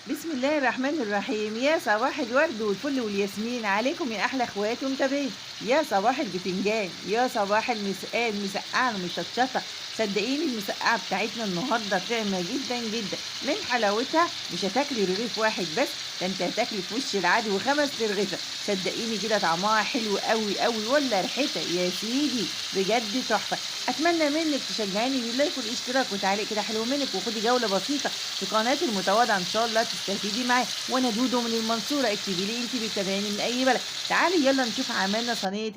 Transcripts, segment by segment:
بسم الله الرحمن الرحيم. يا صباح الورد والفل والياسمين عليكم يا احلى اخوات ومتابعين. يا صباح البتنجان، يا صباح المسقعه المشطشطه. صدقيني المسقعه بتاعتنا النهارده طعمه جدا جدا، من حلاوتها مش هتاكلي رغيف واحد بس، ده انت هتاكلي في وش العدو 5 رغيفه. صدقيني كده طعمها حلو قوي قوي، ولا ريحتها يا سيدي بجد تحفة. اتمنى منك تشجعيني بال like والاشتراك وتعليق كده حلو منك، وخدي جولة بسيطة في قناتي المتواضعة ان شاء الله تستفيدي معايا. وانا دودو من المنصورة، اكتبي لي انت بتتابعيني من اي بلد. تعالي يلا نشوف عملنا صينية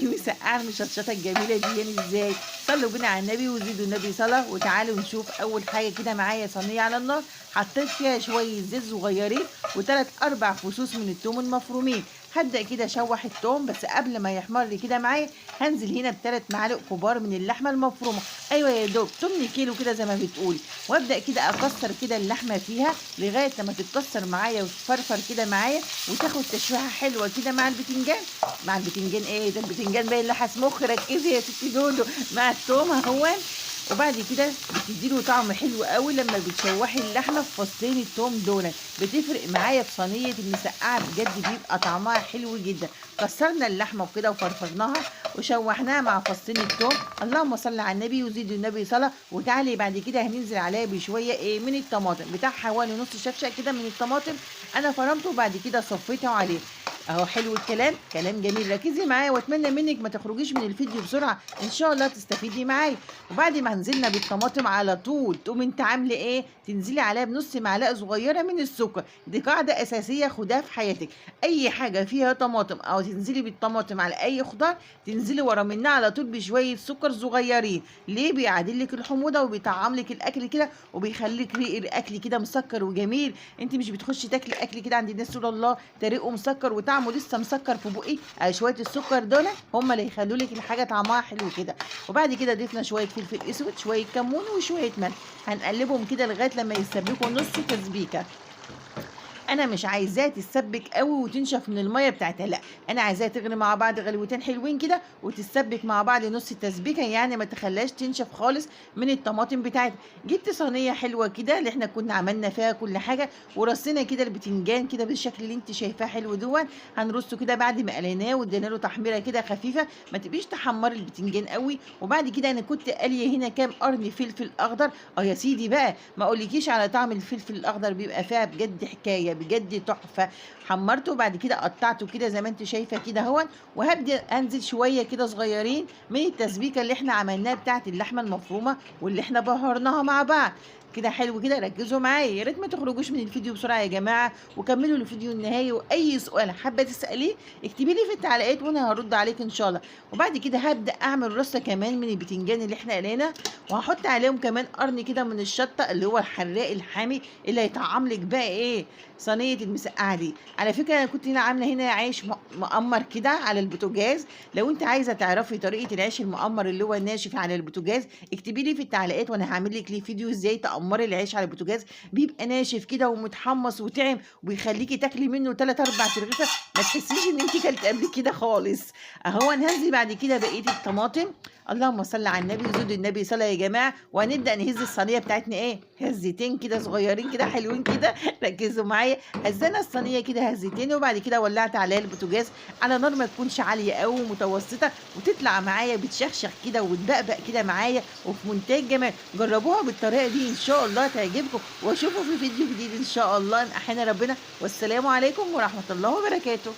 المسقعه المشطشطه الجميلة دي يعني ازاي. صلوا بينا على النبي وزيدوا النبي صلاة، وتعالوا نشوف. اول حاجة كده معايا صينية على النار، حطيت فيها شوية زيت صغيرين وثلاث اربع فصوص من التوم المفرومين. هبدا كده اشوح التوم، بس قبل ما يحمر لي كده معايا هنزل هنا بثلاث معالق كبار من اللحمة المفرومه. ايوه يا دوب 8 كيلو كده زي ما بتقولي. وابدا كده اكسر كده اللحمة فيها لغاية لما تتكسر معايا وتفرفر كده معايا وتاخد تشويحه حلوة كده مع البتنجان. مع البتنجان ايه ده؟ البتنجان باين لحس مخ. ركزي يا ستي دودو مع التوم اهون. وبعد كده بتديله طعم حلو قوي لما بتشوحي اللحمة في فصين التوم دول، بتفرق معايا في صينية المسقعه بجد بيبقى طعمها حلو جدا. كسرنا اللحمة وكده وفرفرناها وشوحناها مع فصين التوم. اللهم صل على النبي وزيدوا النبي صلاة. وتعالي بعد كده هننزل عليها بشوية ايه من الطماطم، بتاع حوالي نص شفشه كده من الطماطم انا فرمته وبعد كده صفيته عليه اهو. حلو الكلام، كلام جميل. ركزي معايا واتمنى منك ما تخرجيش من الفيديو بسرعة، ان شاء الله تستفيدي معايا. وبعد ما نزلنا بالطماطم على طول تقوم انت عامله ايه؟ تنزلي عليها بنص معلقه صغيرة من السكر. دي قاعدة اساسية خدها في حياتك، اي حاجة فيها طماطم او تنزلي بالطماطم على اي خضار تنزلي ورا منها على طول بشوية سكر صغيرين. ليه؟ بيعادل لك الحموضة وبيطعم لك الاكل كده وبيخليك ريق الاكل كده مسكر وجميل. انت مش بتخشي تاكلي اكل كده عند الناس تقول الله ده ريقه مسكر وطعمه لسه مسكر في بقي. شوية السكر دول هم اللي يخلوا لك الحاجة طعمها حلو كده. وبعد كده ضفنا شوية فلفل اسود، شوية كمون وشوية ملح. هنقلبهم كده لغاية لما يتسبكوا نص تسبيكه. انا مش عايزاها تتسبك قوي وتنشف من المية بتاعتها، لا انا عايزاها تغلي مع بعض غلوتين حلوين كده وتتسبك مع بعض نص التسبيكه، يعني ما تخليهاش تنشف خالص من الطماطم بتاعتها. جبت صينية حلوة كده اللي احنا كنا عملنا فيها كل حاجة، ورصينا كده البتنجان كده بالشكل اللي انت شايفاه حلو دون. هنرصه كده بعد ما قليناه وادينا له تحميره كده خفيفة، ما تبقيش تحمري البتنجان قوي. وبعد كده انا كنت قاليه هنا كام قرن فلفل اخضر. يا سيدي بقى ما اقولكيش على طعم الفلفل الاخضر، بيبقى فيها بجد حكاية بجد تحفة. حمرته وبعد كده قطعته كده زي ما انت شايفه كده اهون. وهبدا انزل شوية كده صغيرين من التسبيكه اللي احنا عملناها بتاعه اللحمة المفرومه واللي احنا بهرناها مع بعض كده حلو كده. ركزوا معايا، يا ريت ما تخرجوش من الفيديو بسرعة يا جماعة، وكملوا الفيديو النهائي. واي سؤال حابة تساليه اكتبي لي في التعليقات وانا هرد عليك ان شاء الله. وبعد كده هبدا اعمل رصه كمان من البتنجان اللي احنا قلينا، وهحط عليهم كمان قرن كده من الشطه اللي هو الحراق الحامي اللي هيطعم لك بقى ايه صينية المسقعه دي. على فكرة انا كنت هنا عامله هنا عيش مقمر كده على البوتاجاز. لو انت عايزه تعرفي طريقه العيش المقمر اللي هو الناشف على البوتاجاز اكتبي لي في التعليقات وانا هعمل لك ليه فيديو ازاي تقمري العيش على البوتاجاز. بيبقى ناشف كده ومتحمص وطعم وبيخليكي تاكلي منه 3 4 رغيفه ما تحسيش ان انت كلت قبل كده خالص. اهو هنزل بعد كده بقية الطماطم. اللهم صل على النبي وزود النبي صلى يا جماعة. وهنبدا نهز الصينية بتاعتنا ايه هزتين كده صغيرين كده حلوين كده. ركزوا معايا، هزينا الصينية كده هزتين، وبعد كده ولعت عليها البوتاجاز على نار ما تكونش عالية قوي ومتوسطه، وتطلع معايا بتشخشخ كده وتبقبق كده معايا وفي منتهى الجمال. جربوها بالطريقة دي ان شاء الله تعجبكم، واشوفكم في فيديو جديد ان شاء الله ان احيانا ربنا. والسلام عليكم ورحمة الله وبركاته.